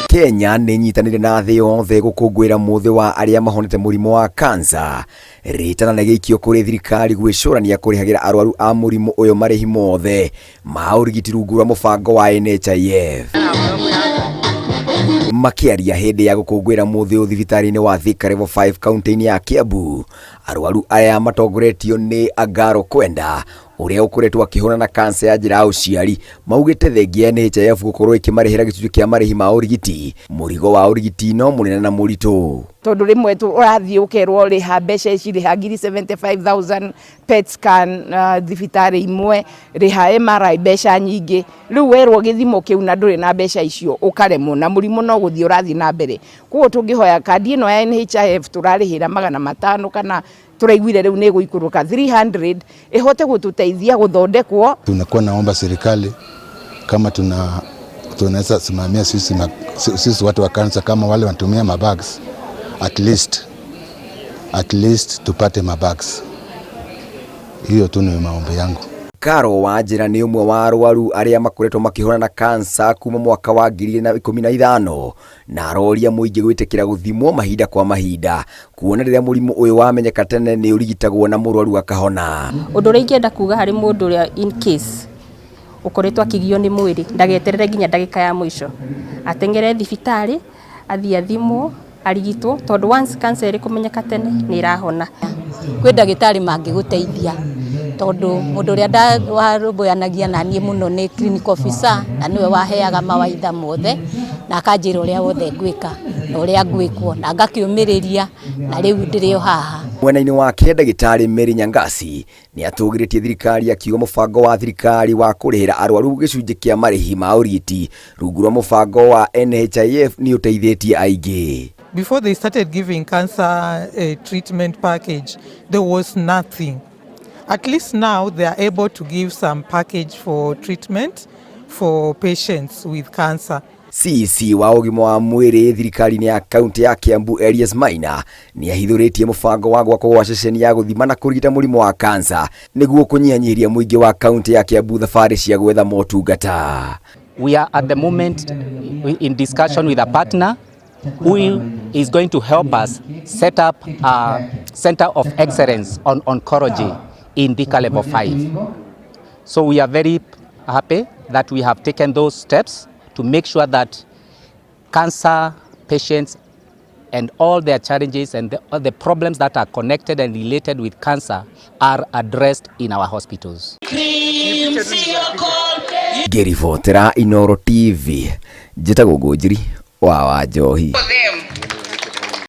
Kenya nĩ ĩnyitanĩire na thĩ yothe gũkũngũĩra mũthĩ wa arĩa mahonete mũrimũ wa kansa. Rĩtana nĩ gĩikio kũrĩ thirikari gwĩcũrania kũrĩhagĩra arwaru a mũrimũ ũyũ marĩhi mothe ma ũrigiti rungu rwa mũbango wa NHIF. Makĩaria hĩndĩ ya gũkũngũĩra mũthĩ ũyũ thibitarĩ-inĩ wa Thika Level 5 kaunti-inĩ ya Kiambu, arwaru aya matongoretio nĩ Angaro Kwenda ũrĩa ũkoretwo akĩhũrana na kansa ya njĩra ya ũciari maugĩte thengia ya NHIF gũkorwo ĩkĩmarĩhĩra gĩcunjĩ kĩa marĩhi ma ũrigiti, mũrigo wa ũrigiti no mũnene na mũritũ. Tondũ rĩmwe ũrathiĩ ũkerwo rĩha mbeca ici, rĩha ngiri 75,000 PET scan thibitarĩ imwe, rĩha MRI mbeca nyingĩ. Rĩu werwo gĩthimo kĩu na ndũrĩ na mbeca icio ũkaremwo na mũrimũ no gũthiĩ ũrathiĩ na mbere. Koguo tũngĩhoya kandi ĩno ya NHIF tũrarĩhĩra 500 kana tũraiguire rĩu nĩ ĩgũikũrũka 300 ĩhote gũtũteithia gũthondekwo. Tunakuwa naomba serikali kama tunaweza simamia sisi watu wa kansa kama wale wanatumia mabags, at least tupate mabags. Hiyo tu ni maombi yangu. Karo Wanjĩra nĩ ũmwe wa arwaru arĩa makoretwo makĩhũrana na kansa kuma mwaka wa 2015 na aroria mũingĩ gwĩtĩkĩra gũthimwo mahinda kwa mahinda kuona rĩrĩa mũrimũ ũyũ wamenyeka tene nĩ ũrigitagwo na mũrwaru akahona. Ũndũ ũrĩa ingĩenda kuga harĩ mũndũ ũrĩa in case ũkoretwo akĩgio nĩ mwĩrĩ, ndageterere nginya ndagĩka ya mũico, ateng'ere thibitarĩ, athiĩ athimwo, arigitwo, tondũ once cancer ĩrĩ kũmenyeka tene nĩ ĩrahona. Kwĩ ndagĩtarĩ mangĩgũteithia, tondũ mũndũ ũrĩa warũmbũyanagia na niĩ mũno nĩ clinical officer, na nĩwe waheaga mawaitha mothe na akanjĩra ũrĩa wothe ngwĩka na ũrĩa ngwĩkwo na ngakĩũmĩrĩria, na rĩu ndĩrĩ o haha. Mwena-inĩ wake, ndagĩtarĩ Mary Nyangasi nĩ atũgĩrĩtie thirikari akiuga mũbango wa thirikari wa kũrĩhĩra arwaru gĩcunjĩ kĩa marĩhi ma ũrigiti rungu rwa mũbango wa NHIF nĩ ũteithĩtie aingĩ. Before they started giving cancer treatment package, there was nothing. At least now they are able to give some package for treatment for patients with cancer. CEC wa ũgima wa mwĩrĩ thirikari-inĩ ya kaunti ya Kiambu, Elias Maina, nĩ ahithũrĩtie mũbango wa gwakwo gwa ceceni ya gũthima na kũrigita mũrimũ wa kansa nĩguo kũnyihanyihĩria mũingĩ wa kaunti ya Kiambu thabarĩ cia gwetha motungata. We are at the moment in discussion with a partner who is going to help us set up a center of excellence on oncology in Thika Level 5. So we are very happy that we have taken those steps to make sure that cancer patients and all their challenges and all the problems that are connected and related with cancer are addressed in our hospitals. Ngĩribotera Inooro TV, njĩtagwo Ngũnjiri wa Wanjohi. Them.